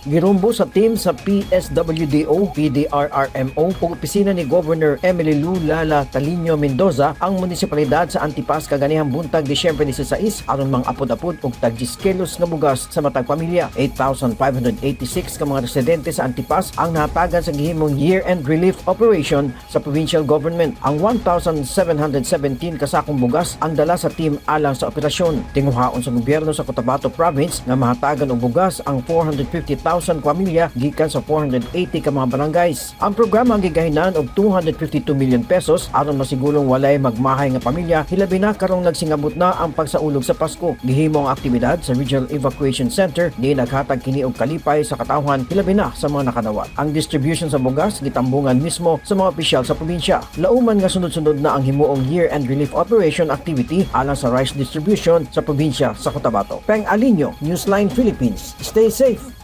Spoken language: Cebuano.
Girumbo sa team sa PSWDO, PDRRMO ug opisina ni Governor Emily Lou Lala Taliño Mendoza ang munisipalidad sa Antipas kaganihang buntag, Disyembre 16, aron mang-apod-apod og tag 10 kilos nga bugas sa matag pamilya. 8,586 ka mga residente sa Antipas ang nahatagan sa gihimong year-end relief operation sa provincial government. Ang 1,717 kasakong bugas ang dala sa team alang sa operasyon. Tinguhaon sa gobyerno sa Cotabato Province nga mahatagan og bugas ang 450,000 pamilya gikan sa 480 ka mga barangays. Ang programa ang gigahinan og 252 million pesos aron masigurong walay magmahay nga pamilya, hilabi na karong nagsingabot na ang pagsaulog sa Pasko. Gihimo ang aktibidad sa Regional Evacuation Center di naghatag kini og kalipay sa katawhan, hilabi na sa mga nakadawat. Ang distribution sa bugas gitambungan mismo sa mga opisyal sa probinsya. Lauman nga sunod-sunod na ang himuong year-end relief operation activity alang sa rice distribution sa probinsya sa Cotabato. Peng Alinio, Newsline Philippines. Stay safe.